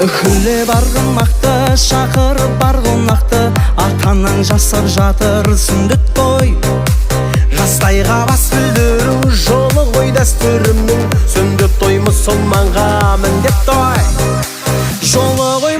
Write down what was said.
Үһілеп арғымақты, шақырып бар қонақты, ата-анаң жасап жатыр сүндет той. Жастайға бас білдіру жолы ғой дәстүрімнің. Сүндет той мұсылманға міндет той. Жолы ғой.